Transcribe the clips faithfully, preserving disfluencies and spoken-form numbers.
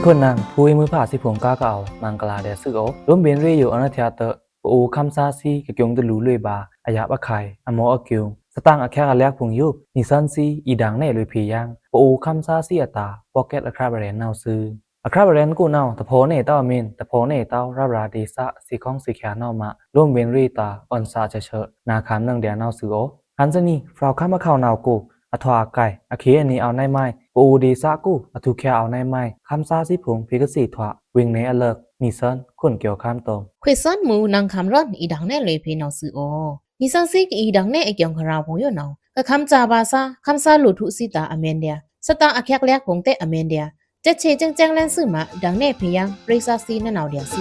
ခွန်နင် ဖူးဝေးမွိုးဖါသီးဖိုင်ႏ ကားကအဝ်ႏမဂ်လာႏဒျာႏသွူသြ။ လိုမ်းဗဉ်ႏရေꩻယိုအွောန်ႏအထျꩻတွော့ꩻ ပအိုဝ်ႏခမ်းသားသီး ကကျူံႏတလူႏလွေꩻဗာႏ အယပ်ꩻခုဲင်ႏ အမော့အကျူံႏ သတင်ꩻအချက်အလက်ဖိုင်ႏယို နီသွဉ်းသီး အီႏဒင်ႏနယ်လွေꩻဖေႏယင်း ပအိုဝ်ႏခမ်းသားသီးအတာႏ podcast အခြပ် အရဲဉ်ႏနဝ်ꩻသွူ။ အခြပ် အရဲဉ်ႏကိုနဝ်ꩻ တဖော်နယ်တဝ်းအမင်း တဖော်နယ်တဝ်း ရပ်ꩻရာႏဒေႏသ သီးခွင်သီးချာနဝ်ꩻမ လိုမ်းဗဉ်ႏရေꩻတာႏ အွဉ်ႏသꩻချာချာ နာႏခံႏနင်ꩻဒျာႏနဝ်ꩻသွူသြ။ ခန်းသနီꩻ ဖြွဝ်ꩻခမ်းအခေါက်နဝ်ꩻကို အထွာအကိုင်ႏ အခေအနီꩻ အဝ်ႏနယ်မုဲင် ပအိုဝ်ႏဒေႏသကို အထူးချာအဝ်ႏနယ်မုဲင် ခမ်းသားသီးဖိုင်ႏ ဖေႏကသေထွာ ဝေင်နယ်အလၢက် နီသွဉ်း ခွန်ကျော်ခမ်းတောင်ႏ ခွေသွဉ်မူႏ နင်ꩻခံႏရဲဉ်ႏ အီႏဒင်ႏနယ်လွေꩻဖေႏနဝ်ꩻသွူသြ။ နီသွဉ်းသီးကအီႏဒင်ႏနယ် အကျူံႏအခြပ်ဖိုင်ႏယိုနဝ်ꩻ ကခမ်းသားဗာႏသား ခမ်းသားလိုꩻထွုသီးတာႏအမန်ဒျာႏ သတင်ꩻအချက်အလက်ဖိုင်ႏတဲ့အမန်ဒျာႏ ချက်ဆ့ႏစဲင်စဲင်လဲန်းသွူမ ဒင်ႏနယ်ဖေႏယင်း ပြိုင်သားသီးနဝ်ꩻဒျာႏသွူသြ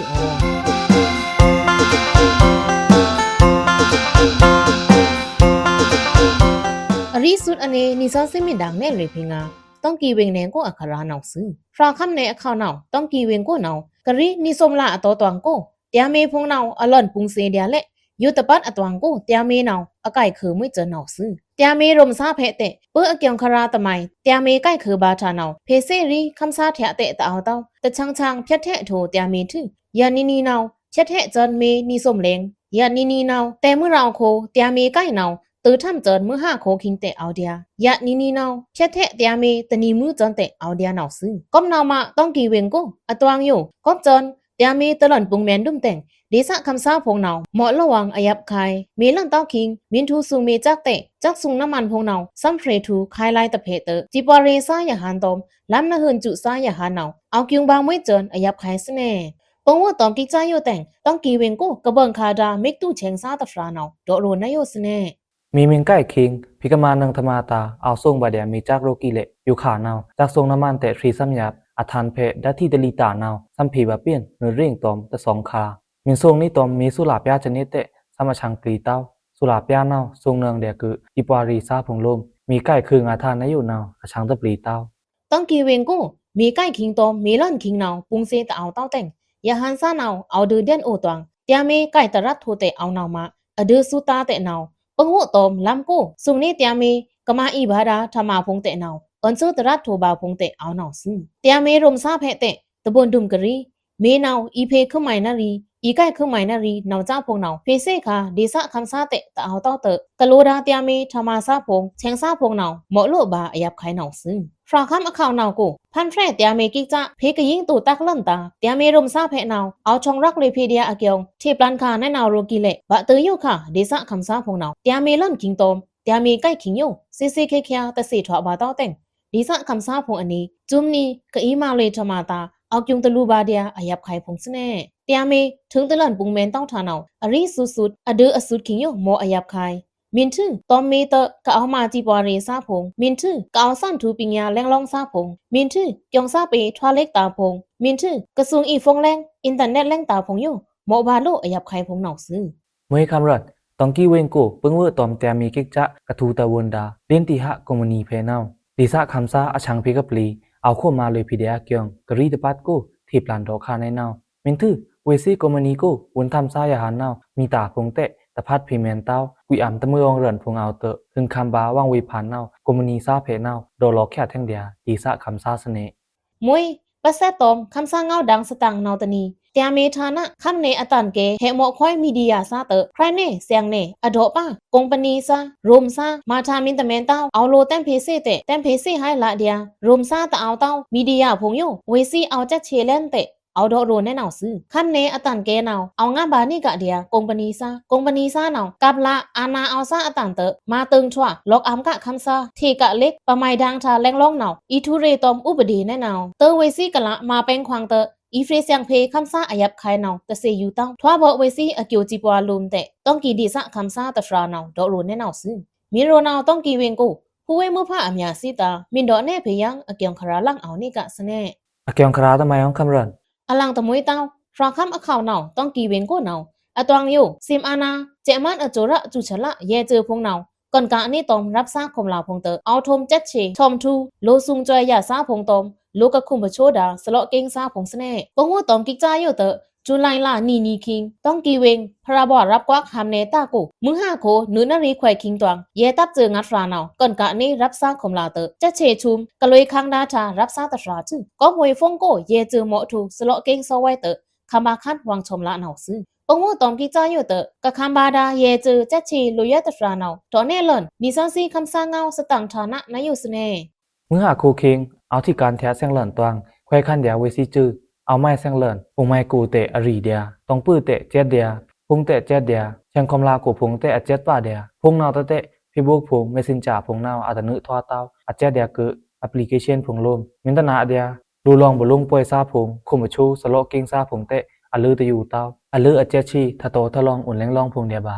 ။ အရီးသွူ အန့ နီသွဉ်းသီးမီးဒင်ႏနယ်လွေꩻဖေႏငါႏ တောင်ႏကီꩻဝေင်နယ်ကို အခြပ်နဝ်ꩻသွူ။ ဖြွဝ်ꩻခမ်းနယ်အခေါက်နဝ်ꩻ တောင်ႏကီꩻဝေင်ကိုနဝ်ꩻ ကရီးနီသွမ်ꩻလအတောတွင်ႏကို တျားမေႏဖိုင်ႏနဝ်ꩻ အလွဉ်ပူင်ႏသေဒျာႏလဲ့ ယိုတပတ်အတွင်ႏကို တျားမေႏနဝ်ꩻ အကိုင်ႏခုဲမွေးစဲန်နဝ်ꩻသွူ။ တျားမေႏရူမ်သားဖဲတဲ့ ပှို့ꩻအကျူံႏအခြပ်တမိုင်ႏ တျားမေႏကိုင်ႏခုဲဗာႏထၢနဝ်ꩻ ဖေႏသေရီး ခမ်းသားထျာတဲ့တအောဝ်ႏတဝ်း တချင်ချင်ဖြတ်ထဲထိုꩻတျားမေႏထွူ ယွတ်ꩻနီနီနဝ်ꩻ ဖြတ်ထဲစဲန်မေႏနီသွမ်ꩻလဲင်ႏ ယွတ်ꩻနီနီနဝ်ꩻ တဲမွိုးရောင်ႏအခို တျားမေႏကိုင်ႏနဝ်ꩻ တိုဝ်ꩻထမ်စဲန်မွိုးဟါႏအခိုခံတဲ့ အောဝ်ႏဒျာႏ ယွတ်ꩻနီနီနဝ်ꩻ ဖြတ်ထဲတျားမေႏတနံၤမွိုးစဲန်တဲ့ အောဝ်ႏဒျာႏနဝ်ꩻသွူ။ ကွမ်နဝ်ꩻမ တောင်ႏကီꩻဝေင်ကို အတွင်ႏယို ကွပ်စဲန် တျားမေႏတလွဉ်ပူင်ႏမဲန်ဒုမ်တဲင် ဒေႏသခမ်းသားဖိုင်ႏနဝ်ꩻ မော့လိုဝ်ဝွင်အယပ်ꩻခုဲင်ႏ မေႏလွဉ်တောက်ခိင်ႏ မီးထွူသွူမေႏစက်တဲ့ စက်သွူနမန်ဖိုင်ႏနဝ်ꩻ သွမ်ဖြေထွူ ခါလာ်တဖဲတဲ့ စံးပွါရေꩻသားယဟန်ႏတွမ်ႏ လမ်းနဟိုꩻစူးသားယဟန်ႏနဝ်ꩻ အောဝ်ႏကျူံႏဗာႏမွေးစဲန် အယပ်ꩻခုဲင်ႏသွူသြ။ ပူင်ႏဝွော့တွမ်ႏကစ်ꩻသားယိုတဲင် တောင်ႏကီꩻဝေင်ကို ကဘိုင်ꩻခါဒါႏ မိတ်တူချဲင်ႏသားတဖြာနဝ်ꩻ ဒေါ့ꩻရိုꩻနယိုသွူ။ မေႏမင်းကိုင်ႏခိင်ႏ ဖေႏကမာꩻနင်ꩻထမာꩻတာႏ အောဝ်ႏသွူင်ꩻဗာႏဒျာႏမေႏစက်ရော့ကီးလဲ့ ယိုခါနဝ်ꩻ စက်သွူနမန်တဲ့ ဖြေႏသမ်းယပ် အထန်ႏဖဲ ဓာတ်ထီးတလီတာႏနဝ်ꩻ သွမ်ဖြေႏဗာႏပျိုန် နွေꩻရေင်ႏတွမ်ႏတသွင်ႏခါ မင်းသွူင်ꩻနီꩻတွမ်ႏ မေႏသူလꩻပြားစနစ်တဲ့ သွမ်အချောင်ႏပျီꩻတဝ်း သူလꩻပြားနဝ်ꩻ သွူင်ꩻနွောင်ႏဒျာႏကု စံးပွါရေꩻသားဖိုင်ႏလိုမ်ꩻ မေႏကိုင်ႏခုင်ႏအထန်ႏနယိုနဝ်ꩻ အချောင်ႏတပျီꩻတဝ်း။ တောင်ႏကီꩻဝေင်ကို မေႏကိုင်ႏခိင်ႏတွမ်ႏ မေႏလွဉ်ခိင်ႏနဝ်ꩻ ပူင်ႏသေတအောဝ်ႏတဝ်းတဲင် ယဟန်ႏသားနဝ်ꩻ အောဝ်ႏဒိုဒျဲန်အိုတွင်ႏ တျားမေႏကိုင်ႏတရပ်ထိုꩻတဲ့ အောဝ်ႏနဝ်ꩻမ အဒိုသူတာႏတဲ့နဝ်ꩻ ပူင်ႏဝွော့တွမ်ႏလမ်းကို သွူင်ꩻနီꩻတျားမေႏ ကမာအီဗာဒါႏထမာဖိုင်ႏတဲ့နဝ်ꩻ အွဉ်ႏသွူတရပ်ထိုꩻဗာႏဖိုင်ႏတဲ့ အောဝ်ႏနဝ်ꩻသွူ။ တျားမေႏရူမ်သားဖဲတဲ့ တဘိုင်ႏဒုမ်ကရီး မေႏနဝ်ꩻ အီႏဖေႏခုမိုင်ႏနရီႏ အီႏကိုင်ႏခုမိုင်ႏနရီႏ နဝ်ꩻသားဖိုင်ႏနဝ်ꩻ ဖေႏသေခါ ဒေႏသခမ်းသားတဲ့ တအောဝ်ႏတဝ်းတဲ့ ကလိုဒါႏတျားမေႏ ထမာသားဖိုင်ႏ ချဲင်ႏသားဖိုင်ႏနဝ်ꩻ မော့လိုဝ်ဗာႏအယပ်ꩻခုဲင်ႏနဝ်ꩻသွူ။ ဖြွဝ်ꩻခမ်းအခေါက်နဝ်ꩻကို ဖန်းဖြဲတျားမေႏကစ်ꩻသား ဖေႏကယိင်းတူတက်လန်တာႏ တျားမေႏရူမ်သားဖဲနဝ်ꩻ အောဝ်ႏထွင်ႏရပ်လွေꩻဖေႏဒျာႏအကျူံႏ ထေꩻပျန်ႏခါႏနဲနဝ်ꩻ ရောကီးလဲ့ ဗာႏတိုဝ်ယိုခါ ဒေႏသခမ်းသားဖိုင်ႏနဝ်ꩻ တျားမေႏလွဉ်ခိင်ႏတွမ်ႏ တျားမေႏကိုင်ႏခိင်ႏယို သေသေခဲခဲ တသေထွာဗာႏတဝ်းတဲင် ဒေႏသခမ်းသားဖိုင်ႏအနီ စွမ်းနီ ကအီႏမန်လွေꩻထမာတာႏ အောဝ်ႏကျူံႏတလူႏဗာႏဒျာႏ အယပ်ꩻခုဲင်ႏဖိုင်ႏသွူ။ တျားမေႏ ထိုင်ႏတလွဉ်ပူင်ႏမဲန်တဝ်းထၢနဝ်ꩻ အရီးသွူသွူ အဒိုအသွူခံႏယို မော့အယပ်ꩻခုဲင်ႏ မင်းထု တွမ်ႏမေႏတဲ့ ကအီႏမန်စံးပွါရေꩻသားဖိုင်ႏ မင်းထု ကအီႏသွဉ်ထုပညာလဲင်လောင်သားဖိုင်ႏ မင်းထု ကျူံႏသားပေထွားလျက်တာဖိုင်ႏ မင်းထု ကသွုံအီႏဖိုင်ႏလဲင် အင်တာနဲတ်လဲင်တာဖိုင်ႏယို မော့ဗာႏလိုအယပ်ꩻခုဲင်ႏဖိုင်ႏနဝ်ꩻသွူ။ မွေးခမ်းရတ် တောင်ႏကီꩻဝေင်ကို ပူင်ႏဝွော့တွမ်ႏတျားမေႏကစ်ꩻသား ကထူꩻတဝွန်ဒါႏ လင်းတီးဟပ်ꩻကုမ္ပဏီဖဲနဝ်ꩻ ဒေႏသခမ်းသားအချောင်ႏဖေႏကပျီꩻ အောဝ်ႏခုမ်ႏမန်လွေꩻဖေႏဒျာႏအကျူံႏ ကရီးတပတ်ကို ထေꩻပျန်ႏဒေါခါႏနဲနဝ်ꩻ မင်းထု ဝေႏသွူကုမ္ပဏီကို ဝွန်ႏထမ်သားယဟန်ႏနဝ်ꩻ မီတာဖိုင်ႏတဲ့ တဖတ်ဖေႏမဲန်တဝ်း ကွီအမ်ႏတမွေႏဝွင်ႏရန်ဖိုင်ႏအောဝ်ႏတဲ့ ထိုင်ႏခမ်းဗာႏဝွင်ꩻဝေႏဖန်ႏနဝ်ꩻ ကုမ္ပဏီသားဖဲနဝ်ꩻ ဒေါ်လော်ꩻချက်ထဲင်ႏဒျာႏ ဒေႏသခမ်းသားသွူ။ မွေး ပသက်တွမ်ႏ ခမ်းသားငေါဝ်းဒင်ႏသတင်ꩻနဝ်ꩻတနံၤ တျားမေႏထၢနဝ်ꩻ ခမ်းနဲအတန်ꩻကဲ ဟဲမော့ခွဲး မီဒီယာသားတဲ့ ဖြဲနဲ သျင်နဲ အဒေါ့ပါ ကုမ္ပဏီသား ရူမ်သား မၤထ᩻မင်းတမဲန်တဝ်း အောဝ်ႏလိုꩻတဲမ်ဖေႏသွူတဲ့ တဲမ်ဖေႏသွူဟဲလဒျာႏ ရူမ်သားတအောဝ်ႏတဝ်း မီဒီယာဖိုင်ႏယို ဝေႏသွူအောဝ်ႏချက်ဆေလဲန်တဲ့ အောဝ်ႏဒေါ့ꩻရိုꩻနဲနဝ်ꩻသွူ။ ခမ်းနဲအတန်ꩻကဲနဝ်ꩻ အောဝ်ႏငါဗာႏနီကဒျာႏ ကုမ္ပဏီသား ကုမ္ပဏီသားနဝ်ꩻ ကပ်လအာဏာအောဝ်ႏသားအတန်တဲ့ မၤတိူင်ထွာ လွောက်အံႏကခမ်းသား ထေꩻကလျက် ပမိုင်ဒင်ႏထၢလဲင်လောင်နဝ်ꩻ အီႏထူရေတွမ်ႏဥပဒေနဲနဝ်ꩻ တိုဝ်ဝေႏသွူကလမၤပဲင်ခွင်တဲ့ အီႏဖေႏသျင်ဖေႏခမ်းသားအယပ်ꩻခုဲင်ႏနဝ်ꩻ တသေယူႏတဝ်း ထွာဗော့ဝေႏသွူအကျိုး စံးပွါလိုမ်ꩻတဲ့ တောင်ႏကီꩻဒေႏသခမ်းသားတဖြာနဝ်ꩻ ဒေါ့ꩻရိုꩻနဲနဝ်ꩻသွူ။ မီးရိုနဝ်ꩻ တောင်ႏကီꩻဝေင်ကို ဖူးဝေးမွိုးဖါအမျုးသွူတာႏ မင်းဒေါ့ꩻနဲဖေႏယင်း အကျူံႏခရာႏလင်အောဝ်ႏနီကသွူ။ အကျူံႏခရာႏတမုဲင်ꩻ ခမ်းရန် အလင်တမွေးတဝ်း ဖြွဝ်ꩻခမ်းအခေါက်နဝ်ꩻ တောင်ႏကီꩻဝေင်ကိုနဝ်ꩻ အတွင်ႏယို သွမ်အနဝ်ꩻ စဲ့ꩻမန်အကျိုးရ စူးဆလ ယဲ᩻စွေꩻဖိုင်ႏနဝ်ꩻ ကွန်ကးအနီတွမ်ႏ ရပ်သားခုမ်လာဖိုင်ႏတဲ့ အောဝ်ႏထွမ်ႏချက်ဆေ ထွမ်ႏထူ လိုꩻသွူင်ꩻစွဲယသားဖိုင်ႏတွမ်ႏ လိုꩻကခုမ်ႏပချိုဒါႏ သလော့ꩻကဵင်းသားဖိုင်ႏသွူ။ ပူင်ႏဝွော့တွမ်ႏကစ်ꩻသားယိုတဲ့ ဇူလိုင်လ နံၤ နံၤ ခံင်း တောင်ႏကီဝ့င်း ဖရာဘွားရပ်ကွက် ဟံးန့မ်တကို မုဟကို နွံနရီခွဲ ခံတွင်း ရဲတပ်စွဲငါးဖြာနဝ် ကိုင်ကါနေရပ်စား ခွန်လာတ စက်ချေထုမ် ကလွေခင်းဒါထႃ ရပ်စားတဖြာသွူ ကော့မှွေဖုံးကို ရဲစွဲမော့ထို စလော့ကင်းစောဝဲတ ခမ်းပါခန့် ဝင်ချုံးလနဝ်သွူ ပငိုတောင်ႏကီကြားယိုတ ကခမ်းပါဒါ ရဲစွဲ စက်ချေလွေရဲတဖြာနဝ် ထောက်လှမ်းလန် နီသွဉ်းသီး ခမ်းသားငေါ သတင်ထောက်လှမ်းနဝ်သွူနေ မုဟကိုခင်း အောက်ထိပ်ကိုင် ထျꩻဆင်လန်တွင်း ခွဲးခန့်ဒါ ဝေးသီးစွူ အောက်မိုင်းဆင်လန် ဖုံမိုင်းကိုတဲ အရီဒါ တောင်ႏပို့တဲ စက်ဒါ ဖုံတဲ စက်ဒါ ဆင်ခွန်လာကို ဖုံတဲ အစက်ပါဒါ ဖုံနဝ်တတဲ Facebook ဖုံ Messenger ဖုံနဝ် အတနုထောက်တောင်း အစက်ဒါကို application ဖုံလိုမ်း မင်းတနာဒါ လိုလောင်ဗလိုင်းပွေးသားဖုံ ခွန်ပချို စလော့ကင်းသားဖုံတဲ အလိုတယူတောင်း အလိုအစက်ချေ ထထောက်ထလောင် အိုင်လဲင်လောင်ဖုံဒါဗာ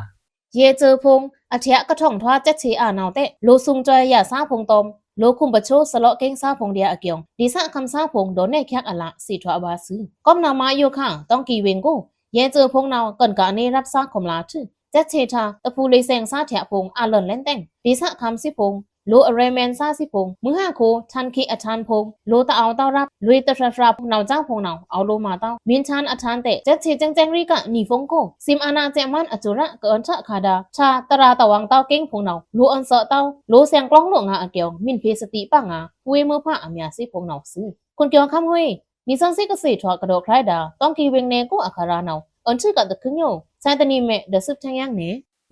ရဲစွဲဖုံ အထျꩻကထောင်ထွားစက်ချေအနဝ်တဲ လိုသူင်စွဲယါသားဖုံတွမ် လိုခွန်ပချို စလော့ကင်းသားဖုံဒါအကျိုး ဒေသခံသားဖုံ ဒေါ်နေချက်အလ သေထွားဗာသွူ ကော့နွဲ့မယိုခါ တောင်ႏကီဝ့င်းကို ရဲစွဲဖုံနဝ် ကိုင်ကါနေရပ်စား ခွန်လာသွူ စက်ချေထႃ တဖူလေဆင်သားထျꩻဖုံ အလန်လဲန်တဲင် ဒေသခံသီးဖုံ လိုအရဲမန်သားသီးဖုံ မုဟကို ထန်ခေအထန်ဖုံ လိုတအောက်တောင်းရပ် လွေတဖြာဖြာ နဝ်ကျောင်းဖုံနဝ် အောက်လိုမတောင်း မင်းထန်အထန်တဲ စက်ချေစဲင်စဲင်ရီက နီဖုံကို သိမ်းအာဏာစက်မန်အစွူရ ကအွန်ထက်ခါဒါ ထႃ တရာတဝင်တောင်းကင်းဖုံနဝ် လိုအွန်သော့တောင်း လိုဆင်ကျောင်းလိုငါအကျိုး မင်းဖေသတိပါငါ ဝေးမွဲဖအမဵသီးဖုံနဝ်သွူ ခွန်ကျော်ခမ်းဟွေ နီသွဉ်းသီးကသေထွား ကဒေါက်ခရိုင်ဒါ တောင်ႏကီဝ့င်းနယ်ကို အခရာနဝ် အွန်ထုကတခုညို ဆိုင်တနံၤမဲ ဒေါ်စုပ်ထင်းယင်းနေ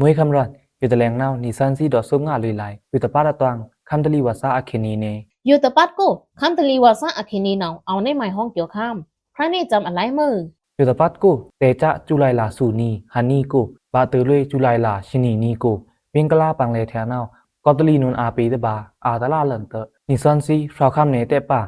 မွေးခမ်းရွတ် ယိုတလဲင်နဝ် နီသွဉ်းသီးဒေါ်စုပ်ငါလွေးလၢ် ယိုတပတ်အတွင်း ခမ်းတလီဝါဆာအခေတ်နံၤနေ ယိုတပတ်ကို ခမ်းတလီဝါဆာအခေတ်နံၤနဝ် အောဝ်နေမိုင်ဟွန်ကျော်ခမ်း ခရမ်းနေစမ်းအလ ယိုတပတ်ကို တဲကျ ဇူလိုင်လ သွေ့နံၤ ဟါနံၤကို ဘးသွေ့လွေ ဇူလိုင်လ သနီၤနံၤကို ဘင်္ဂလားပင်လယ်ထဲနဝ် ကော့တလီနုံအာပေတဘါ အာတလလန်တ နီသွဉ်းသီး ဖြောက်ခမ်းနယ်တဲပါ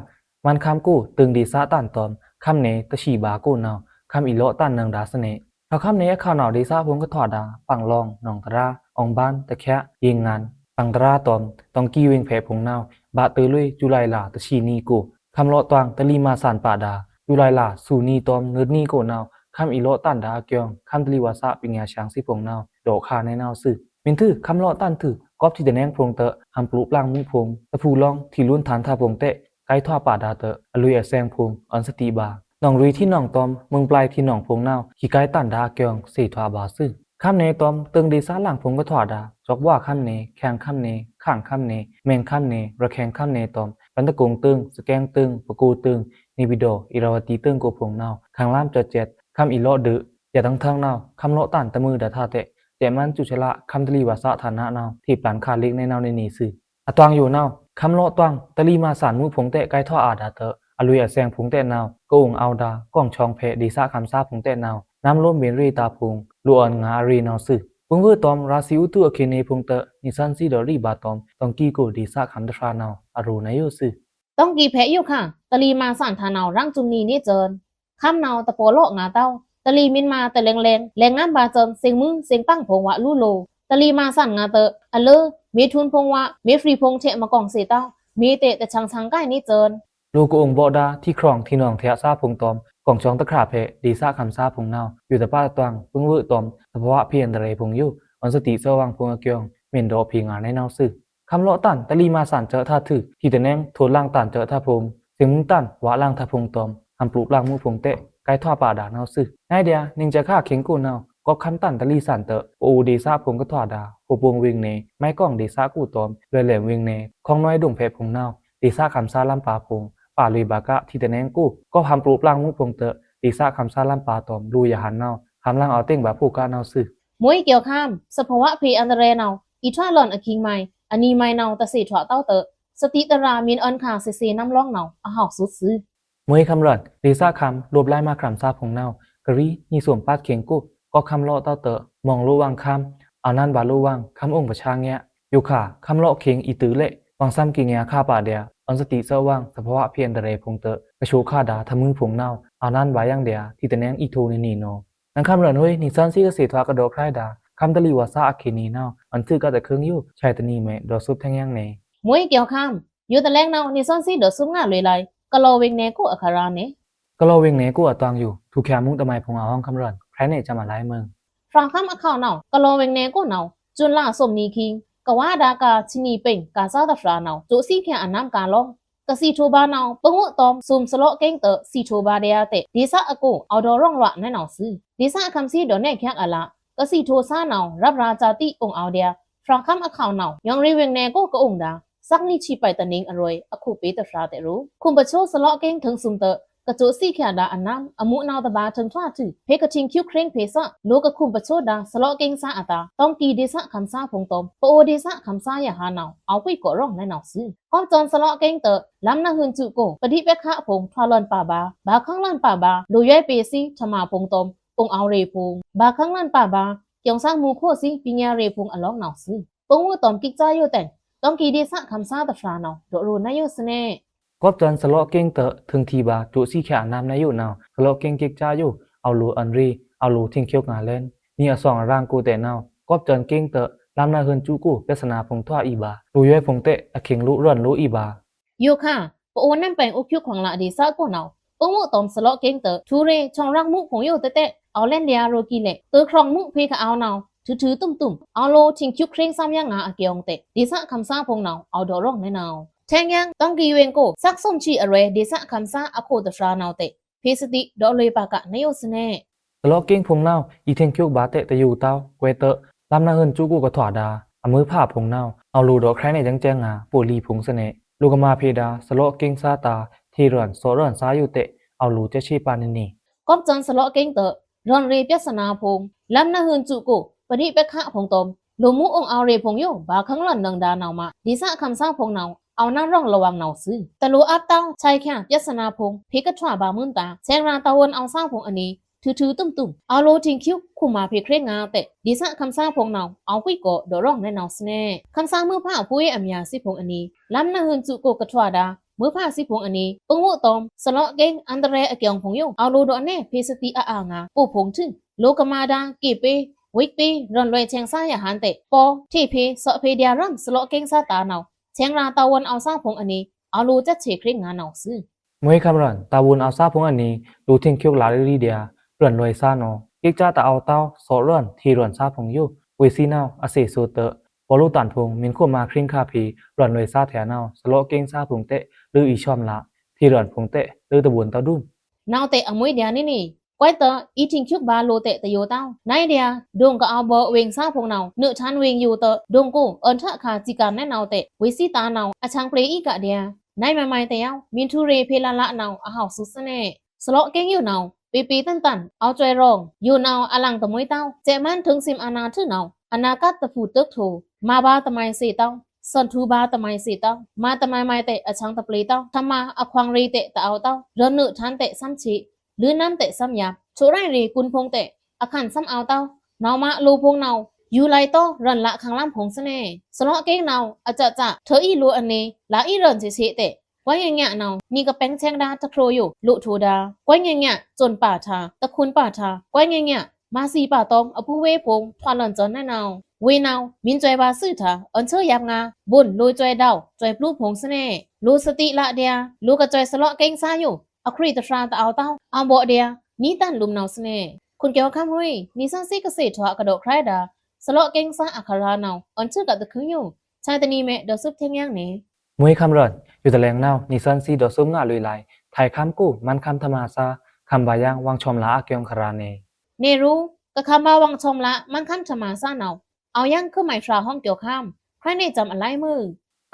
မန်ခမ်းကို တိူင်းဒေသတန်တွမ် ခမ်းနယ်တသီးဘါကိုနဝ် ခမ်းအီလော့တန်နင်ဒါသနေ ဖြောက်ခမ်းနယ်အခါနဝ် ဒေသဖုံကထွာဒါ ပင်လောင် နောင်တရာ အောင်ပန်း တချာ ရေငန် ပင်တရာတွမ် တောင်ႏကီဝ့င်းဖဲဖုံနဝ် ဘးသွေ့လွေ ဇူလိုင်လ တသီးနံၤကို ခမ်းလော့တွင် တလီမာန်သၢၼ်ပါဒါ ဇူလိုင်လ သွေ့နံၤတွမ် နွိုတ်နံၤကိုနဝ် ခမ်းအီလော့တန်ဒါအကျိုး ခမ်းတလီဝါဆာ ပညာရှင်သီးဖုံနဝ် ဒေါက်ခါနေနဝ်သွူ မင်းထု ခမ်းလော့တန်ထု ကော့ပ်ထီတနဲင်ဖုံတ ဟံးပျိုးပျိုးမူးဖုံ တဖူလောင် ထီလွဉ်ထန်ထါဖုံတဲ ကိုက်ထွာပါဒါတ အလွေအသင်ဖုံ အွန်သတိဗာ နောင်ရွီထီနောင်တွမ် မုင်ပျိုင်ထီနောင်ဖုံနဝ် ဟီကိုက်တန်ဒါအကျိုး သေထွာဗာသွူ ခမ်းနယ်တွမ် တိူင်းဒေသလင်ဖုံကထွာဒါ ကျောက်ဝါခမ်းနယ် ခမ်းနယ် ခမ်းနယ် မဲင်ခမ်းနယ် ရခဲင်ခမ်းနယ်တွမ် ပန်တကုံတိူင်း စကဲင်းတိူင်း ပဲခူးတိူင်း နေပြည်တော် ဧရာဝတီတိူင်းကိုဖုံနဝ် ခမ်းလမ်းကျော်ကျက် ခမ်းအီလော့ဒု ယတန်ထင်နဝ် ခမ်းလော့တန်တမွဲဒါထါတဲ စက်မန်စွူဆလ ခမ်းတလီဝါဆာဌာနနဝ် ထေပျန်ခါလ့က်နဲနဝ်နေနေသွူ အတွင်းယိုနဝ် ခမ်းလော့တွင် တလီမာန်သၢၼ်မူးဖုံတဲ ကိုက်ထွာအာဒါတ အလွေအသင်ဖုံတဲနဝ် ကအုံအောဝ်ဒါ ကောင်းချောင်းဖဲ ဒေသခံသီးဖုံတဲနဝ် နမ်းလိုမ်းဗဉ်ႏရေဒါဖုံ လိုအွန်ငါအရေနဝ်သွူ ပုင်ဝွေတွမ် ရာသီဥတုအခေတ်နံၤဖုံတ နီသွဉ်းသီးဒေါ်ရီဗာတွမ် တောင်ႏကီကို ဒေသခံတဖြာနဝ် အရိုနယိုသွူ တောင်ႏကီဖဲယိုခါ တလီမာန်သၢၼ်ထါနဝ် ရင်စွုံနံၤနေစွူ ခမ်းနဝ်တပော်လော့ငါတောင်း တလီမင်းမာန်တလဲင်လဲင် လဲင်ငမ်းဗာစွူ သင်မွုင်သင်ပင်ဖုံဝလူလို တလီမာန်သၢၼ်ငါတ အလွေ မေးထွန်းဖုံဝ မေးဖြိုးဖုံထဲမကောင်းသေတောင်း မေးတဲတချင်ချင်ကိုက်နေစွူ လိုကအုံဗော့ဒါ ထီခရွင်ထီနောင်ထဲသီးဖုံတွမ် ကောင်းချောင်းတချာဖဲ ဒေသခံသီးဖုံနဝ် ယိုတပတ်အတွင်း ပုင်ဝွေတွမ် သဘာဝဖေးအန္တရာယ်ဖုံယို အွန်သတိသွူဝွံဖုံအကျိုး မင်းဒေါ်ဖေးငါနဲနဝ်သွူ ခမ်းလော့တန် တလီမာန်သၢၼ်စွူထါထု ထီတနဲင် ထိုလင်တန်စွူထါဖုံ သင်မွုင်တန် ဝလင်ထါဖုံတွမ် ဟံးပျိုးပျိုးမူးဖုံတဲ ကိုက်ထွာပါဒါနဝ်သွူ နွေဒါ နင်းကျခါခင်းကိုနဝ် ကော့ခမ်းတန်တလီသၢၼ်တ ပအိုဒေသဖုံကထွာဒါ ဟိုပုံဝိုင်နယ် မိုင်းကိုင်ဒေသကိုတွမ် လွယ်လင်ဝိုင်နယ် ခေါင်းနွဲဒုံဖဲဖုံနဝ် ဒေသခံသီးလမ်းပါဖုံ ပါလွေဗာက ထီတနဲင်ကို ကော့ဟံးပျိုးပျိုးမူးဖုံတ ဒေသခံသီးလမ်းပါတွမ် လိုယဟန်နဝ် ဟမ်းလင်အော်တ့င်ဗာဖုံကနဝ်သွူ မွေးကျော်ခမ်း သဘာဝဖေးအန္တရာယ်နဝ် အီထွာလွန်အခိင်မိုင် အနံၤမိုင်နဝ်တသေထွာတောင်းတ သတိတရာ မင်းအွန်ခါသေသေနမ်းလောင်းနဝ် အဟောက်သုတ်သွူ မွေးခမ်းရွတ် ဒေသခံ လိုပ်လိုင်းမခရမ်သီးဖုံနဝ် ကရီ နံသွမ်ပတ်ခင်းကို ကော့ခမ်းလော့တောင်းတ မွင်လိုဝ်ဝွံခမ်း အနွံဗာလိုဝ်ဝွံ ခမ်းအုံပဆားငှား ယိုခါ ခမ်းလော့ခင်းအီတုလဲ့ ဝွံသမ်ကီငှားခါပါဒါ အွန်သတိသွူဝွံ သဘာဝဖေးအန္တရာယ်ဖုံတ ကဆိခါဒါ ထါမွုင်ဖုံနဝ် အနွံဗာယင်ဒါ ထီတနဲင်အီထိုနေနေနဝ် နင်ခမ်းရွတ်ဟွေ နီသွဉ်းသီးကသေထွာကဒေါက်ခရိုင်ဒါ ခမ်းတလီဝါဆာအခေတ်နံၤနဝ် အွန်သီးကတခုံယို ဆိုင်တနံၤမဲ ဒေါ်စုပ်ထင်းယင်းနေ မွေးကျော်ခမ်း ယိုတလဲင်နဝ် နီသွဉ်းသီးဒေါ်စုပ်ငါလွေးလၢ် ကလောဝိုင်နယ်ကိုအခရာနေ ကလောဝိုင်နယ်ကိုအတွင်းယို ထူချာမူးတမိုင်ဖုံအဟွံခမ်းရွတ် ခရမ်းနေစမ်းအလ ဖြောက်ခမ်းအခေါက်နဝ် ကလောဝိုင်နယ်ကိုနဝ် ဇွန်လသွမ်နံၤခင်း ကဝါဒါကါ သနီပိင် ကါသီးတဖြာနဝ် စူးသီးချာအနမ်းကါလောင်း ကသီထိုဗာႏနောင် ပဝုတောမ်ႏစုံႏစလော့ကင်းတွော့ꩻ သီထိုဗာႏဒျာႏတဲ့ ဒေႏသအကို အောက်ဒေါ့ရောင်လွိုင်နယ်နောင်သွူ။ ဒေႏသခမ်းသားတွော့ꩻ နယ်ချံအလ ကသီထိုသားနောင် ရပ်ရာဇာတိ အိုင်အောက်ဒျာႏ ဖြာခမ်းအခေါင်နောင် ယွင်ရေဝေင်နယ်ကို ကအုံဒါ စက်နစ်ချီပိုက်တနင်အရွယ် အခုပေႏတဖြာႏတဲ့ရူ ခုမ်ပချိုစလော့ကင်းထိုင်သွူတွော့ꩻ ကချိုသီချာဒါအနမ်း အမူနောင်တဗာႏထိုင်ထွာႏထွူ ဖေႏကထိန်ချွတ်ချ့င်းဖေႏသွ လိုကခုမ်ပချိုဒါႏ စလော့ကင်းသားအတာႏ တောင်ႏကီဒေႏသခမ်းသားဖုံႏတောမ်ႏ ပအိုဒေႏသခမ်းသားရဟန်းနောင် အောက်ကွိတ်ကော့ရောင်နယ်နောင်သွူ။ ကော့ပ်စွန်ႏစလော့ကင်းတွော့ꩻ လမ်းနဟွန်စုကို ပဒိပက္ခဖုံႏ ထွာလွဉ်ပါဗာႏ ဗာႏခင်လွဉ်ပါဗာႏ လိုယွဲပေႏသီး ထမာႏဖုံႏတောမ်ႏ အိုင်အောက်ရေဖုံႏ ဗာႏခင်လွဉ်ပါဗာႏ ကျောင်းသားမူႏခိုးသီး ပညာရေဖုံႏအလောင်းနောင်သွူ။ ပဝုတောမ်ႏကိကျာႏယိုတဲင် တောင်ႏကီဒေႏသခမ်းသားတဖြာႏနောင် ဒေါ့ရိုနယ်ယိုသွူနေ။ ကော့ပ်စွန်ႏစလော့ကင်းတွော့ꩻ ထိုင်ထီဗာႏ ကချိုသီချာအနမ်းနယ်ယိုနောင် စလော့ကင်းကိကျာႏယို အောက်လိုအန်ရေ အောက်လိုထိန်ချွတ်ငါလဲဉ် နီအသွင်အရန်ကိုတဲ့နောင် ကော့ပ်စွန်ႏကင်းတွော့ꩻ လမ်းနဟွန်စုကို ပြဿနာဖုံႏထွာအီဗာႏ လိုယွဲဖုံႏတဲ့ အခိန်လိုရွဉ်လိုအီဗာႏ ယိုခါ ပအိုနမ်းပိုင်ႏဥုပ်ချွတ်ခွန်လဒေႏသကိုနောင် ပဝုတောမ်ႏစလော့ကင်းတွော့ꩻ ထူရေ ချွင်ရပ်မူႏဖုံႏယိုတဲတဲ့ အောက်လဲဉ်ဒျာႏရိုကီးလဲ့ တွော့ꩻချွင်မူႏဖေႏကအဝ်းနောင် ထူထူတုမ်တုမ် အောက်လိုထိန်ချွတ်ချ့င်းသမ်းယံငါအကျောင်းတဲ့ ဒေႏသခမ်းသားဖုံႏနောင် အောက်ဒေါ့ရောင်နယ်နောင် ထဲင်ယံတောင်ႏကီဝေင်ကို စက်သွုမ်ချီအရွယ် ဒေႏသခမ်းသားအခိုတ်တဖြာႏနောင်တဲ့ ဖေႏသတိဒေါ့လွေပါကနယ်ယိုသွူနေ။ စလော့ကင်းဖုံႏနောင် အီထိန်ချွတ်ဗာႏတဲ့တယိုတဝ်း ကွဲးတွော့ꩻ လမ်းနဟွန်စုကိုကထွာဒါႏ အမွိုးဖါဖုံႏနောင် အောက်လိုဒေါ့ချ့င်းနယ်ယံကျဲငါ ပိုလီဖုံႏသွူနေ။ လိုကမၤဖေႏဒါႏ စလော့ကင်းသားတာႏ ထေရွဉ်သောရွဉ်သားယိုတဲ့ အောက်လိုကျဲချေပါနေနေ။ ကော့ပ်စွန်ႏစလော့ကင်းတွော့ꩻ ရွဉ်ရေပြဿနာဖုံႏ လမ်းနဟွန်စုကို ပဒိပက္ခဖုံႏတောမ်ႏ လိုမူႏအိုင်အောက်ရေဖုံႏယို ဗာႏခင်လွဉ်နင်ဒါႏနောင်မ ဒေႏသခမ်းသားဖုံႏနောင် အောက်နမ်းရောင်လဝင်နောင်သွူ။ တလိုအပ်တဝ်း ချောက်ချာပြဿနာဖုံႏ ဖေႏကထွာဗာႏမွဉ်တာႏ ဆဲင်ရာတာဝန်အောက်သားဖုံႏအနီ ထူထူတုမ်တုမ် အောက်လိုထိန်ချွတ်ခုမ်မၤဖေႏချ့င်းငါတဲ့ ဒေႏသခမ်းသားဖုံႏနောင် အောက်ကွိတ်ကော့ဒေါ့ရောင်နယ်နောင်သွူနေ။ ခမ်းသားမွိုးဖါအဖိုးအမယာႏသီးဖုံႏအနီ လမ်းနဟွန်စုကိုကထွာဒါႏ မွိုးဖါသီးဖုံႏအနီ ပဝုတောမ်ႏစလော့ကင်းအန္တရာယ်အကျောင်းဖုံႏယို အောက်လိုဒေါ့နယ်ဖေႏသတိအအါငါ ပိုဖုံႏထွူ လိုကမၤဒါႏ ကေပေဝိတ်ပေရွဉ်လွဲဆဲင်သားရဟန်းတဲ့ ပောထေဖေသော့ဖေႏဒျာႏရမ်း စလော့ကင်းသားတာႏနောင် ဆဲင်ရာတာဝန်အောက်သားဖုံႏအနီ အောက်လိုကျဲချေချ့င်းငါနောင်သွူ။ မွေခမ်းရွဉ်တာဝန်အောက်သားဖုံႏအနီ လိုထိန်ချွတ်လာႏရီးရီးဒျာႏ ရွဉ်လွဲသားနောင် ကိကျာႏတအောက်တဝ်း သော့ရွဉ်ထေရွဉ်သားဖုံႏယို ဝေးသီးနောင် အသေဆိုးတွော့ꩻ ပောလိုတန်ဖုံႏ မင်းခုမခရင်ခါဖေႏ ရွဉ်လွဲသားထဲနောင် စလော့ကင်းသားဖုံႏတဲ့ လိုအီႏချွမ်လာႏ ထေရွဉ်ဖုံႏတဲ့ လိုတဘုံတဒုံ နောင်တဲ့ အမွေဒျာႏနီနီ ကွဲးတွော့ꩻ အီထိန်ချွတ်ဗာႏလိုတဲ့တယိုတဝ်း နွေဒျာႏ ဒိုင်ကအဝ်ဗော့ဝေင်သားဖုံႏနောင် နွေထန်ဝေင်ယိုတွော့ꩻ ဒိုင်ကို အွဉ်ထခါစံကၢ်နယ်နောင်တဲ့ ဝေးသီးတာႏနောင် အဆန်းပျေအီကဒျာႏ နွေမမိုင်တဲ့ယဝ် မင်းထူရေဖေႏလလနောင် အဟောက်သွူသွူနေ။ စလော့ကင်းယိုနောင် ပေပေတန်တန် အောက်စွဲရောင်ယိုနောင် အလင်တမွေတဝ်း စဲမန်းထိုင်သီးအနာထွူနောင် အနာကတ်တဖုတိုက်ထို မၤဗာႏတမိုင်သေတဝ်း သွဉ်ထူဗာႏတမိုင်သေတဝ်း မၤတမိုင်မိုင်တဲ့ အဆန်းတပျေတဝ်း ထမၤအခွင်ရေတဲ့တအောက်တဝ်း ရွဉ်နွေထန်တဲ့သမ်းချေ လိုနမ်းတဲ့သမ်းယပ် ချိုရိုင်ရေကွုန်ဖုံႏတဲ့ အခန်းသမ်းအောက်တဝ်း နောင်မလိုဖုံႏနောင် ယူလိုင်တောရွဉ်လခန်းလမ်းဖုံႏသွူနေ။ စလော့ကင်းနောင် အစစ ထွေအီလိုအနီ လအီရွဉ်သေသေတဲ့ ကွဲးညံ့ညံ့နောင် နီကပဲင်းဆဲင်ဒါႏတခရိုယို လိုထိုဒါႏ ကွဲးညံ့ညံ့ စွဉ်ပါထာႏ တခွုန်ပါထာႏ ကွဲးညံ့ညံ့ မၤသီးပါတောမ်ႏ အပူဝေးဖုံႏ ထွာလွဉ်စွဉ်နယ်နောင် ဝေးနောင် မင်းစွဲဗာႏသွူထာႏ အွဉ်သွူယပ်ငါ ဘုံလိုစွဲဒေါက် စွဲပျူဖုံႏသွူနေ။ လိုသတိလဒျာႏ လိုကစွဲစလော့ကင်းသားယို အခရီးတဖြာႏတအောက်တဝ်း အဝ်ဗော့ဒျာႏ နီတန်လုမ်နောင်သွူနေ။ ခွန်ကျော်ခမ်းရေ နီသွဉ်းသီးကသ့ထွာကဒေါ့ခရဲဒါႏ စလော့ကင်းသားအခရာႏနောင် အွဉ်သွူကတ်တခုယို ဆာတနီမဲဒေါ်စုပ်ထဲင်ယံနေ။ မွေခမ်းရွဉ် ယိုတလဲင်နောင် နီသွဉ်းသီးဒေါ်စုပ်ငါလွေးလိုင် ထၢႆခမ်းကို မန်းခမ်းထမာသား ခမ်းဗာႏယံ ဝင်ချွမ်လာႏအကျောင်းခရာႏနေ။ နေရူ ကခမ်းဗာႏဝင်ချွမ်လာႏ မန်းခမ်းထမာသားနောင် အောက်ယံခွိုမိုင်ဖြာႏဟွံကျော်ခမ်း ခရဲးနေစံအလိုင်မွေး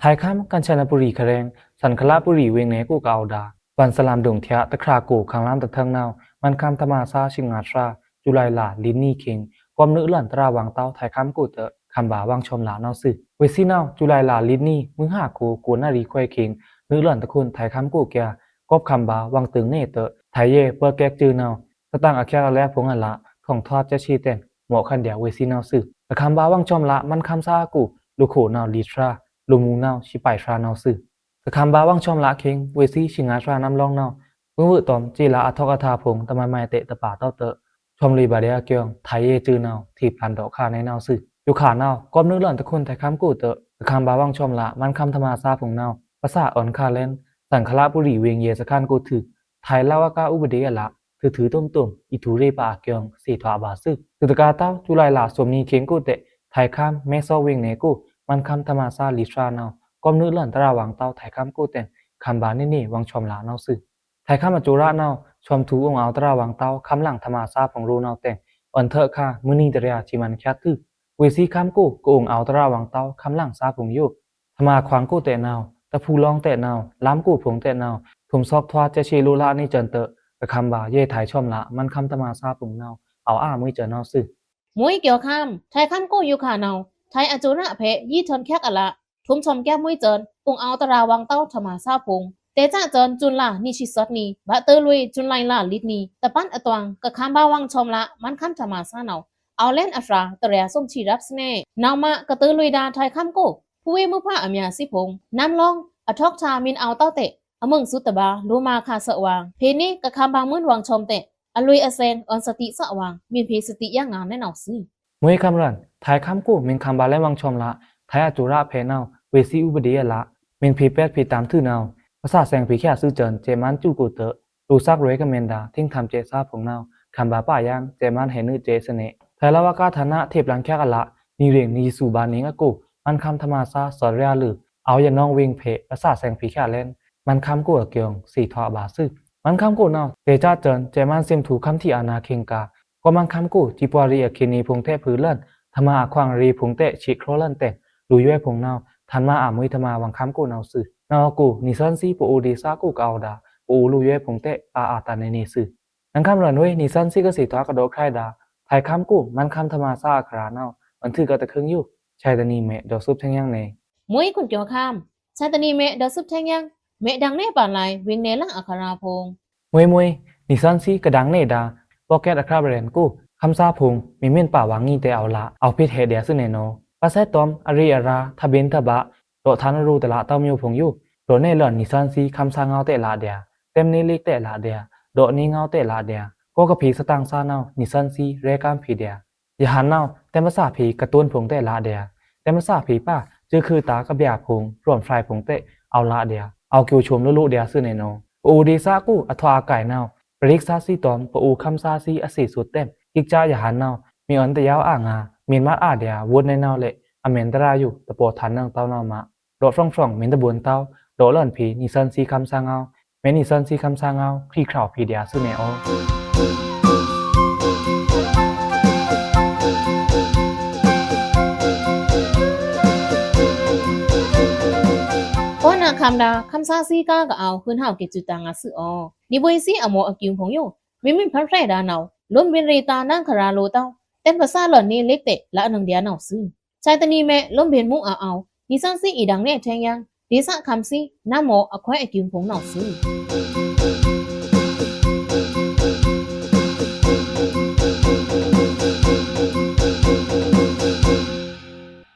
ထၢႆခမ်း ကၢၼ်ချနဘူရီခရဲင် သန်ခလဘူရီဝေင်နယ်ကိုကအဝ်ဒါႏ ဗန်သလမ်ဒုံထျာတခရာကို ခန်းလမ်းတထင်နောင် မန်းခမ်းထမာသား ရှစ်ငါးဖြာႏ ဇူလိုင်လလီတ်နီခိင် ကွပ်နွေလွဉ်တရာဝင်တဝ်း ထၢႆခမ်းကိုတွော့ ခမ်းဗာႏဝင်ချွမ်လာႏနောင်သွူ။ ဝေးသီးနောင် ဇူလိုင်လလီတ်နီ မွိုင်ဟါကို ကိုးနာရီခွဲခိင် နွေလွဉ်တခွုန် ထၢႆခမ်းကိုကျာ ကွပ်ခမ်းဗာႏဝင်တိုင်နယ်တွော့ ထၢႆယဲ ပာ်ကဲက်စူနောင် သတင်အချက်အလက်ဖုံႏအလ ထွင်ထွားစက်ချေတဲင် မော့ခန်ဒျာႏဝေးသီးနောင်သွူ။ ကခမ်းဗာႏဝင်ချွမ်လာႏ မန်းခမ်းသားအကို လိုခိုနောင်လီဖြာႏ လိုမူနောင်ရှစ်ပိုင်ဖြာႏနောင်သွူ။ ကခမ်းဗာႏဝင်ချွမ်လာႏခိင် ဝေးသီး ရှစ်ငါးဖြာႏနမ်းလောင်နောင် ဝိုင်းဝိုင်းတွမ် စ့လအထွက်အတာဖုံႏ တမိုင်မိုင်တဲ့တပါတဝ်းတွော့ ချွမ်လေဗာႏဒျာႏအကျောင်း ထၢႆယဲစူနောင် ထေဖျန်ဒေါ့ခါနယ်နောင်သွူ။ ယိုခါနောင် ကွပ်နွေလွဉ်တခွုန် ထၢႆခမ်းကိုတွော့ ကခမ်းဗာႏဝင်ချွမ်လာႏ မန်းခမ်းထမာသားဖုံႏနောင် ပစာအွဉ်ခါလဲၼ် သန်ခလဘူရီဝေင်ရဲစခန်းကိုထွူ ထၢႆလဝကအုပဒေအလ ထွူထွူတုမ်တုမ် အီထွူရေပါအကျောင်း သ့ထွာဗာႏသွူ။ ထွူတကါတဝ်း ဇူလိုင်လသွမ်နီခိင်ကိုတွော့ ထၢႆခမ်း မဲသောဝေင်နယ်ကို မန်းခမ်းထမာသားလီဖြာႏနောင် ကွပ်နွေလွဉ်တရာဝင်တဝ်း ထၢႆခမ်းကိုတဲင် ခမ်းဗာႏနေနေ ဝင်ႏချွမ်ꩻလာ့နဝ်ꩻသွူ။ ထဝ်ႈခမ်းအစူရꩻနဝ်ꩻ ချွမ်ꩻထူႏ အိုင်ႏအဝ်ႏတြာဝင်ႏတဝ်း ခမ်းလင်ꩻထမꩻသားဖိုင်ႏ ရုံးနဝ်ꩻတဲင် အွဉ်ႏထွို့ꩻခါ မွိုးနံꩻတြီႏ စီမံႏချက်ꩻထွူ။ ဝေ့ꩻသီးခမ်းကို ကအိုင်ႏအဝ်ႏတြာဝင်ႏတဝ်း ခမ်းလင်ꩻသားဖိုင်ႏယို ထမꩻခွင်ႏကိုတဲနဝ်ꩻ တဖူးလောင်းတဲနဝ်ꩻ လမ်းကိုဖိုင်ႏတဲနဝ်ꩻ ထုမ်ႏသွပ်ꩻထွား ချက်ꩻရှေ့ꩻလိုꩻလꩻနေ စဉ်ႏတော့ꩻ ကခမ်းဗာႏယဲ ထဝ်ꩻချွမ်ꩻလာ့ မန်းခမ်းထမꩻသားဖိုင်ႏနဝ်ꩻ အဝ်ႏအာမွေးစဉ်ႏနဝ်ꩻသွူ။ မွေးကျော်ခမ်း ထဝ်ꩻခမ်းကိုယိုခါနဝ်ꩻ ထဝ်ꩻအစူရꩻအဖေ ယီထွန်ချက်ꩻအလꩻ ထုမ်ႏသွမ်ꩻချက်ꩻမွေးစဉ်ႏ အိုင်ႏအဝ်ႏတြာဝင်ႏတဝ်းထမꩻသားဖိုင်ႏ တဲꩻစဲ့စဉ်ႏ စူၼ်လꩻနံꩻရှစ်သွပ်ꩻနီ ဘတ်ꩻတိူဝ်းလွေꩻ စူၼ်လꩻလꩻလိတ်နီ တပန်းအတွင် ကခမ်းဗာႏဝင်ႏချွမ်ꩻလာ့ မန်းခမ်းထမꩻသားနဝ်ꩻ အဝ်ႏလဲဉ်အဖြာႏ တြီႏသွမ်ꩻသီးရပ်းသနေ နဝ်ꩻမꩻကတိူဝ်းလွေꩻဒါ ထဝ်ꩻခမ်းကို ဖူးဝေးမွိုးဖါအများသီးဖိုင်ႏ နမ်းလောင်း အထွောက်ꩻတာႏ မင်းအောင်တောက်တဲ့ အမုင်ꩻသူတဘာႏ လိုꩻမာႏခါသဝ်ꩻ ဖေႏနေ ကခမ်းဗာႏမွိုးဝင်ႏချွမ်ꩻတဲ့ အလွေꩻအသင်ႏ အွဉ်ႏသတိသဝ်ꩻ မင်းဖေႏသတိယဲငါႏနဲနဝ်ꩻသွူ။ မွေးခမ်းရန် ထဝ်ꩻခမ်းကို မင်းခမ်းဗာႏလဲဝ်ꩻဝင်ႏချွမ်ꩻလာ့ ထဝ်ꩻအစူရꩻအဖေနဝ်ꩻ ဝေ့ꩻသီးဥပဒေအလꩻ မင်းဖေႏပျဲꩻဖေႏတမ်းထွူနဝ်ꩻ ပသꩻသင်ꩻဖေႏချက်ꩻသွူစဉ်ႏ စဲ့ꩻမန်းစူကိုတဲ လိုꩻသက်ရွေးကမန်ဒါ ထိင်းထမ်စဲ့ꩻသားဖိုင်ႏနဝ်ꩻ ခမ်းဗာႏပျဲယံႏ စဲ့ꩻမန်းဟဲနုစဲ့ꩻသနေ ထဝ်ꩻလဝ်ꩻအကါဌာန ထေးပလန်ချက်ꩻအလꩻ နီႏရေင်ႏ နီႏသွူဗာႏနေအကို မန်းခမ်းထမꩻသားသွော့ꩻရꩻလိုဝ် အဝ်ႏယနောင်းဝေင်ႏဖေႏ ပသꩻသင်ꩻဖေႏချက်ꩻလဲဝ်ꩻ မန်းခမ်းကိုအကျိုင် သေထွားဗာႏသွူ။ မန်းခမ်းကိုနဝ်ꩻ တဲꩻစဲ့စဉ်ႏ စဲ့ꩻမန်းသင်ꩻထူႏ ခမ်းထီꩻအာဏာႏခင်ႏကာႏ ကောမန်းခမ်းကို စံပွားရေႏအခေတ်နေဖိုင်ႏတဲဖိုင်ႏလဲဝ်ꩻ ထမꩻအခွင်ရေႏဖိုင်ႏတဲ ရှေ့ခြောက်လဲဝ်ꩻတဲင် လိုဝ်ယွဲဖိုင်ႏနဝ်ꩻ ထန်မꩻအမွေးထမꩻ ဝင်ႏခမ်းကိုနဝ်ꩻသွူ။ နဝ်ꩻအကို နီႏသန်သီး ပအိုဝ်ႏဒေႏသားကို ကအဝ်ႏဒါ ပအိုဝ်ႏလိုဝ်ယွဲဖိုင်ႏတဲ အာအာတန်နေနေသွူ။ နခမ်းရန်ဝေး နီႏသန်သီးကသေထွား ကဒေါ့ꩻခြိုက်ဒါ ထဝ်ꩻခမ်းကို မန်းခမ်းထမꩻသားအခရာနဝ်ꩻ အွဉ်ႏထွို့ꩻကတခွိုင်ꩻယို ဆာႏတနံၤမဲ ဒေါ်သွပ်ꩻထဲင်ယံႏနေ မွေးခွန်ကျော်ခမ်း ဆာႏတနံၤမဲ ဒေါ်သွပ်ꩻထဲင်ယံႏ မဲဒင်ႏနယ်ပန်လင် ဝေင်ႏနယ်လင်အခရာဖိုင်ႏ မွေးမွေး နီႏသန်သီး ကဒင်ႏနယ်ဒါ ပော့ကက်ꩻအခရာဗရင်ကို ခမ်းသားဖိုင်ႏ မီမင်းပါဝင်ႏငီးတဲ အဝ်ႏလꩻ အဝ်ႏဖေႏဟဲဒျာသွူနဲနဝ်ꩻ ပသဲတွမ် အရေအရာႏ ထဘင်ႏထဘ ဒေါ့ꩻထန်ႏအရူတလꩻ တဝ်ႏမီႏဖိုင်ႏယို ဒေါ့ꩻနယ်လန် နီႏသန်သီး ခမ်းသားငဝ်းတဲလꩻဒျာ တဲမ်းနေလိတ်တဲလꩻဒျာ ဒေါ့ꩻနေငဝ်းတဲလꩻဒျာ ကောကဖေႏသတင်ꩻသားနဝ်ꩻ နီႏသန်သီး ရဲꩻကမ်းဖေႏဒျာ ယဟန်ႏနဝ်ꩻ တဲမ်းပသꩻဖေႏ ကတွန်းဖိုင်ႏတဲလꩻဒျာ တဲမ်းပသꩻဖေႏပါ စူးခွိုတာႏကဗျာဖိုင်ႏ ရွမ်ဖြိုင်ဖိုင်ႏတဲ အဝ်ႏလꩻဒျာ အဝ်ႏကျိုးချွမ်လိုလိုဒျာသွူနဲနဝ်ꩻ ပအိုဝ်ႏဒေႏသားကို အထွားအကိုင်နဝ်ꩻ ပရိက္ခာစံးတွမ် ပအိုဝ်ႏခမ်းသားသီး အသေသွတ်တဲမ်း ကစ်ꩻကျားယဟန်ႏနဝ်ꩻ မီႏအွဉ်ႏတယောဝ်းအာငါႏ မီႏမတ်အာဒျာ ဝုတ်ꩻနဲနဝ်ꩻလဲ့ အမဲန်ႏတရာယို တပော့ꩻထန်ႏနင်ꩻတဝ်းနဝ်ꩻမး ဒေါ့ꩻဖြောင်ဖြောင် မီႏတဘုံႏတဝ်း ဒေါ့ꩻလန်ဖေႏ နီႏသန်သီး ခမ်းသားငဝ်း မဲနီႏသန်သီး ခမ်းသားငဝ်း ချီႏခြောက်ဖေႏဒျာသွူနဲအီၤ ပောနခမ်းဒါ ခမ်းသားသီးကားကအဝ်ႏ ဟိုင်ဟဝ်းကေ့ꩻစွတ်တန်ငါသွူအီၤ နီႏဗွေႏသီးအမော့အကျူံဖိုင်ႏယို မီႏမီႏဖန်ဖြဲဒါနဝ်ꩻ လိုမ်းဗဉ်ႏရေꩻတာႏ နင်ꩻခရာလိုꩻတဝ်း တဲမ်းပသꩻလန်နေလိတ်တဲ လꩻအနင်ꩻဒျာနဝ်ꩻသွူ ဆာႏတနံၤမဲ လိုမ်းဗဉ်ႏမူးအဝ်ႏအဝ်ႏ နီႏသန်သီးအီႏဒင်ႏနယ်ထဲင်ယံႏ ဒေႏသားခမ်းသီး နမ်းမော့အခွဲးအကျူံဖိုင်ႏနဝ်ꩻသွူ